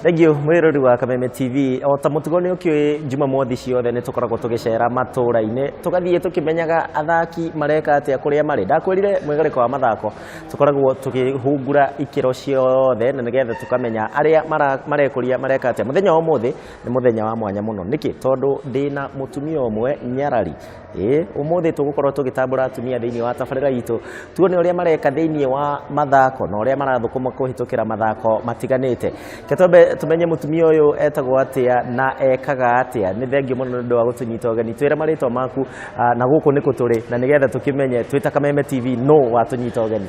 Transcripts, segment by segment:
Thank you, mwĩrori wa Kameme TV. O ta mũtugo nĩ ũkĩũĩ, Jumamothi ciothe nĩ tũkoragwo tũgĩcera matũũra-inĩ, tũgathiĩ tũkĩmenyaga athaki mareka atĩa kũrĩa marĩ. Ndakwĩrire mwĩgarĩko wa mathako tũkoragwo tũkĩhungura ikĩro ciothe na nĩgetha tũkamenya arĩa marekũria mareka atĩa. Mũthenya wa ũmũthĩ nĩ mũthenya wa mwanya mũno. Nĩkĩ? Tondũ ndĩna mũtumia ũmwe nyarari. Ĩĩ, ũmũthĩ tũgũkorwo tũgĩtambũra atumia thĩinĩ wa tabarĩra itũ, tuone ũrĩa mareka thĩinĩ wa mathako na ũrĩa marathũkũma kũhĩtũkĩra mathako matiganĩte. Reke twambe tũmenye mũtumia ũyũ etagwo atĩa na ekaga atĩa. Nĩ thengiũ mũno nĩ ũndũ wa gũtũnyita ũgeni. Twĩre marĩtwa maku na gũkũ nĩkũ tũrĩ na nĩgetha tũkĩmenye twĩ ta Kameme TV nũ watũnyita ũgeni.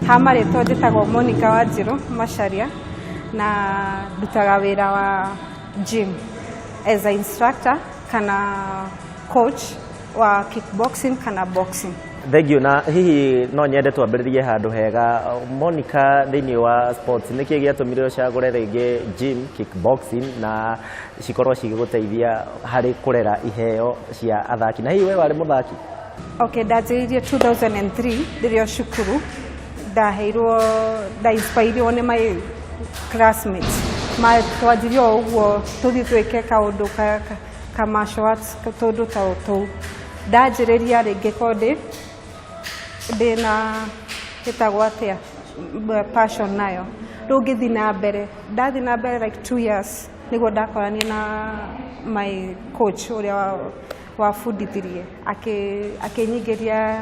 Ha marĩtwa njĩtagwo Monica Wanjirũ Macharia na ndutaga wĩra wa gym as a instructor kana coach wa kickboxing kana boxing. Thengiũ, na hihi no nyende twambĩrĩrie handũ hega. Monica, thĩinĩ wa sports, nĩkĩ gĩatũmire ũcagũre rĩngĩ gym, kickboxing na cikorwo cigĩgũteithia harĩ kũrera iheo cia athaki? Na hihi we warĩ mũthaki? Okay, ndanjĩrĩirie 2003 rĩrĩa o cukuru ndaheirwo, ndainspirirwo nĩ my classmates. Twanjirie o ũguo tũthiĩ twĩke kaũndũ ka martial arts, tũndũ ta tũu. Ndanjĩrĩria rĩ, ngĩkorwo ndĩna ĩtagwo atĩa, passion nayo. Rĩu ngĩthiĩ na mbere, ndathiĩ na mbere like 2 years nĩguo ndakoranire na my coach ũrĩa wabundithirie, akĩnyingĩria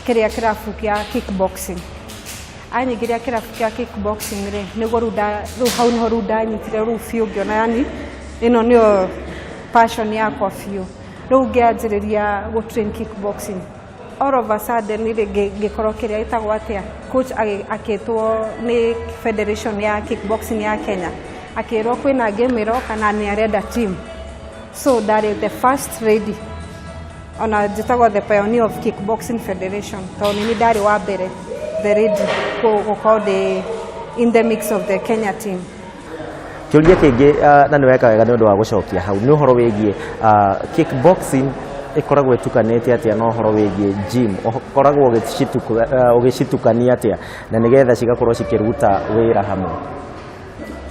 kĩrĩa kĩrabu kĩa kickboxing. Anyingĩria kĩrabu kĩa kickboxing rĩ, nĩguo rĩu rĩu hau nĩho rĩu ndanyitire rĩu biũ, ngĩona yani ĩno nĩyo passion yakwa biũ. Rĩu ngĩanjĩrĩria gũ train kickboxing. All of a sudden rĩ, ngĩkorwo kĩrĩa ĩtagwo atĩa, coach akĩtwo nĩ federation ya kickboxing ya Kenya, akĩrwo kwĩna game ĩroka na nĩ arenda team. So ndarĩ the first lady, ona njĩtagwo the pioneer of kickboxing federation, tondũ nĩ niĩ ndarĩ wa mbere, the lady, gũkorwo ndĩ in the mix of the Kenya team. Kĩũria kĩngĩ, na nĩ weka wega nĩ ũndũ wa gũcokia hau, nĩ ũhoro wĩgiĩ kickboxing ĩkoragwo ĩtukanĩte atĩa na ũhoro wĩgiĩ gym? Ũkoragwo ũgĩcitukania atĩa na nĩgetha cigakorwo cikĩruta wĩra hamwe?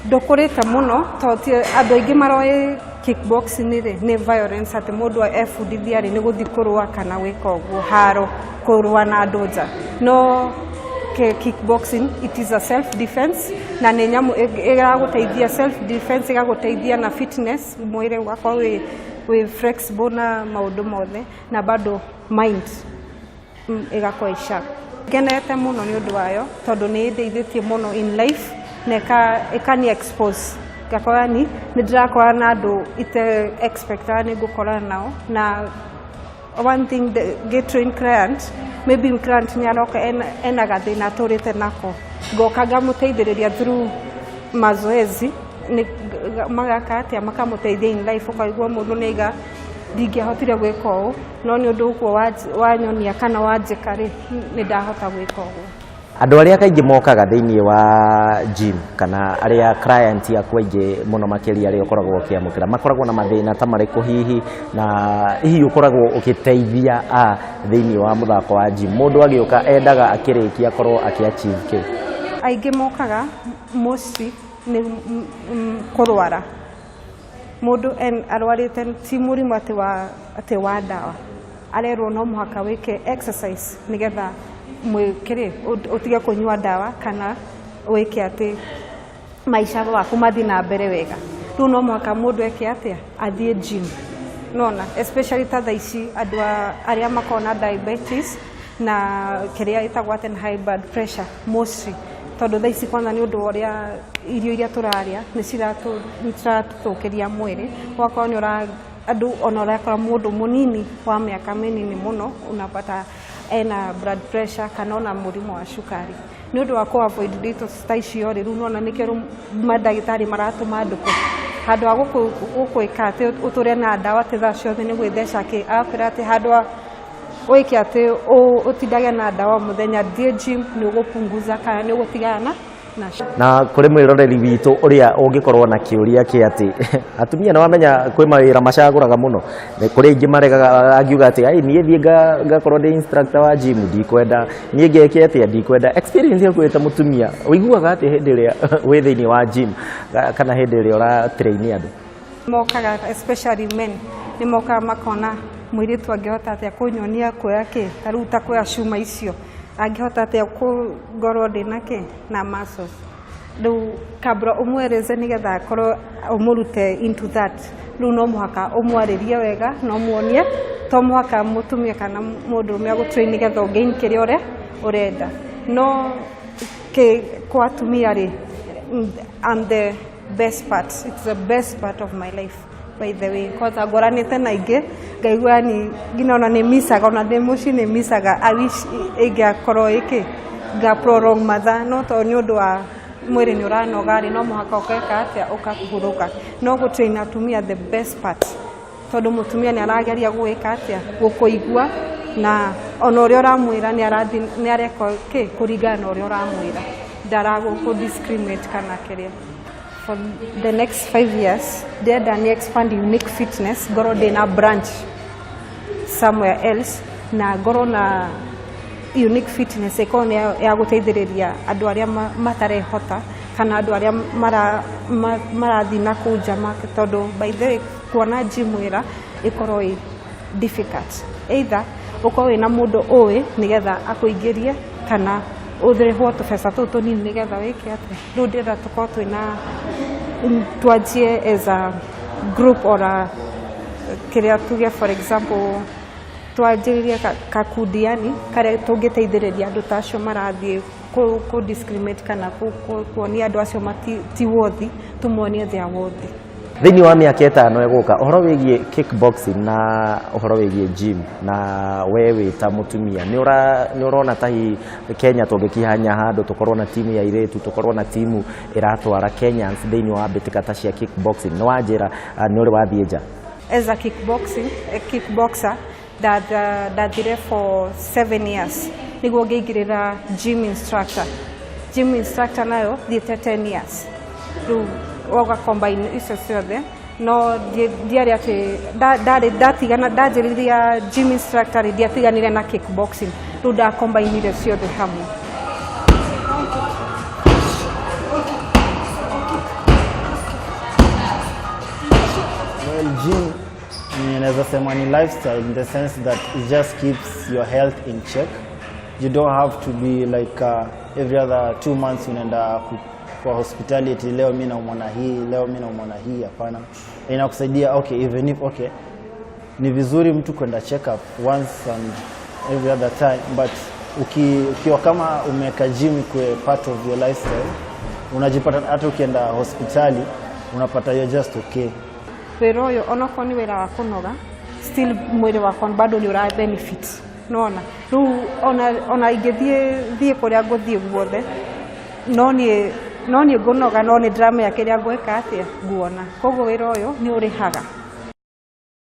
Ndũkũrĩte mũno, tondũ ti andũ aingĩ maroĩ kickboxing rĩ nĩ violence, atĩ mũndũ ebundithia rĩ nĩ gũthiĩ kũrũa kana gwĩka ũguo haro, kũrũa na andũ nja. No kickboxing, it is a self defense, na nĩ nyamũ ĩragũteithia self defense, ĩgagũteithia na fitness, mwĩrĩ ũgakorwo wĩ flexible na maũndũ mothe, na bado mind ĩgakorwo ĩ sharp. Ngenete mũno nĩ ũndũ wayo, tondũ nĩ ĩndeithĩtie mũno in life na ĩkani expose, ngakora ni nĩ ndĩrakora na andũ ite expectaga nĩ ngũkorana nao. Na one thing, ngĩ train client, maybe client nĩ aroka ena gathĩna atũrĩte nako, ngoka ngamũteithĩrĩria through mazoezi, nĩ magaka atĩa, makamũteithia in life. Ũkaigua mũndũ nĩ aiga, "Ndingĩahotire gwĩka ũũ, no nĩ ũndũ ũguo wanyonia kana wanjĩka rĩ, nĩ ndahota gwĩka ũguo." Andũ arĩa kaingĩ mokaga thĩinĩ wa gym kana arĩa client aku aingĩ mũno makĩria arĩa ũkoragwo ũkĩamũkĩra makoragwo na mathĩna ta marĩkũ hihi, na hihi ũkoragwo ũgĩteithia a thĩinĩ wa mũthako wa gym, mũndũ agĩũka endaga akĩrĩkia akorwo akĩ achieve kĩ? Aingĩ mokaga mostly nĩ kũrwara. Mũndũ arwarĩte ti mũrimũ atĩ wa ndawa, arerwo no mũhaka wĩke exercise nĩgetha kĩrĩ ũtige kũnyua ndawa kana wĩke atĩ maica waku mathiĩ na mbere wega. Rĩu no mũhaka mũndũ eke atĩa, athiĩ gym. Nona especially ta thaa ici andũ arĩa makoragwo na diabetes na kĩrĩa ĩtagwo atĩ na high blood pressure mostly, tondũ thaa ici kwanza nĩ ũndũ wa ũrĩa irio iria tũrarĩa nĩ ciratũthũkĩria mwĩrĩ, ũgakorwo nĩ ũra andũ ona ũrakora mũndũ mũnini wa mĩaka mĩnini mũno unapata ena blood pressure kana ona mũrimũ wa cukari. Nĩ ũndũ wa kũ avoid ndeto ta icio rĩ, rĩu nona nĩkĩo rĩu mandagĩtarĩ maratũma andũ kũ handũ ha gũkwĩka atĩ ũtũre na ndawa atĩ thaa ciothe nĩ gwĩtheca kĩ, agakwĩra atĩ handũ ha wĩke atĩ ũtindage na ndawa o mũthenya, thiĩ gym, nĩ ũgũpunguza kana nĩ ũgũtigana na Na Na kũrĩ mwĩroreri witũ ũrĩa ũngĩkorwo na kĩũria kĩa atĩ atumia nĩ wamenya kwĩ mawĩra macagũraga mũno. Nĩ kũrĩ aingĩ maregaga, angiuga atĩ ai, niĩ thiĩ ngakorwo ndĩ instructor wa gym, ndikwenda, niĩ ngeke atĩa, ndikwenda. Experience yaku wĩ ta mũtumia, ũiguaga atĩ hĩndĩ ĩrĩa wĩ thĩinĩ wa gym kana hĩndĩ ĩrĩa ũra train andũ? Mokaga, especially men, nĩ mokaga makona mũirĩtu angĩhota atĩa kũnyonia kuoya kĩ, ta rĩu ta kuoya cuma icio, angĩhota atĩa kũngorwo ndĩna kĩ na muscles. Rĩu kabla ũmwereze nĩgetha akorwo ũmũrute into that, rĩu no mũhaka ũmwarĩrie wega na ũmuonie to mũhaka mũtumia kana mũndũrũme agũtrain nĩgetha ũgain kĩrĩa ũrenda. No kĩ kwa atumia rĩ, I'm the best part, it's the best part of my life, by the way. Kwanza ngoranĩte na ingĩ ngaigua ni nginya ona nĩ micaga, ona ndĩ mũciĩ nĩ micaga. I wish ĩngĩakorwo ĩkĩ nga prolong mathaa, no to nĩ ũndũ wa mwĩrĩ nĩ ũranoga rĩ, no mũhaka ũgeka atĩa, ũkahurũka. No gũtrain atumia, the best part, tondũ mũtumia nĩ arageria gwĩka atĩa, gũkũigua, na ona ũrĩa ũramwĩra nĩ arathiĩ nĩ areka kĩ kũringana na ũrĩa ũramwĩra, ndaragũkũ discriminate kana kĩrĩa. For the next 5 years ndĩrenda nĩ expand Unique Fitness, ngorwo ndĩna branch somewhere else, na ngorwo na Unique Fitness ĩkorwo nĩ ya gũteithĩrĩria andũ arĩa matarehota kana andũ arĩa marathiĩ na kũu nja, tondũ by the way, kuona gym wĩra ĩkorwo ĩ difficult, either ũkorwo wĩna mũndũ ũĩ nĩgetha akũingĩrie kana ũrĩhwo tũbeca tũu tũnini nĩgetha wĩke atĩa. Rĩu ndĩrenda tũkorwo twĩna, twanjie as a group or a kĩrĩa tuge, for example, twanjĩrĩrie kakundi yani karĩa tũngĩteithĩrĩria andũ ta acio marathiĩ kũ discriminate kana kuonia andũ acio ti worthy, tũmonie they are worthy. Thĩinĩ wa mĩaka 5 ĩgũka, ũhoro wĩgiĩ kickboxing na ũhoro wĩgiĩ gym na we wĩ ta mũtumia, nĩ ũrona ta hihi Kenya tũngĩkihanya handũ tũkorwo na timu ya airĩtu, tũkorwo na timu ĩratwara Kenyans thĩinĩ wa mbĩtĩka ta cia kickboxing? Nĩ wanjĩra nĩ ũrĩ wathiĩ nja. As a kickboxing, a kickboxer, ndathire for 7 years nĩguo ngĩingĩrĩra gym instructor. Gym instructor nayo thiĩte 10 years. Rĩu woga combine icio ciothe, no ndiarĩ atĩ ndarĩ ndatigana, ndanjĩrĩria gym instructor rĩ, ndiatiganire na kickboxing. Rĩu ndacombinire ciothe hamwe. Well, gym ninaweza sema ni lifestyle in the sense that it just keeps your health in check. You don't have to be like every other 2 months unaenda kwa hospitali eti leo mi naumwa na hii, leo mi naumwa na hii. Hapana, inakusaidia. Okay, even if, okay, ni vizuri mtu kwenda check up once and every other time, but ukiwa kama umeweka gym ikuwe part of your lifestyle, unajipata hata ukienda hospitali unapata you're just okay. Wĩra ũyũ, onokorwo nĩ wĩra wa kũnoga, still mwĩrĩ wakwa bado nĩ ũra benefit, nona rĩu ona ingĩthiĩ thiĩ kũrĩa ngũthiĩ guothe, no niĩ ngũnoga, no nĩ ndĩramenya kĩrĩa ngwĩka atĩa nguona. Koguo wĩra ũyũ nĩ ũrĩhaga.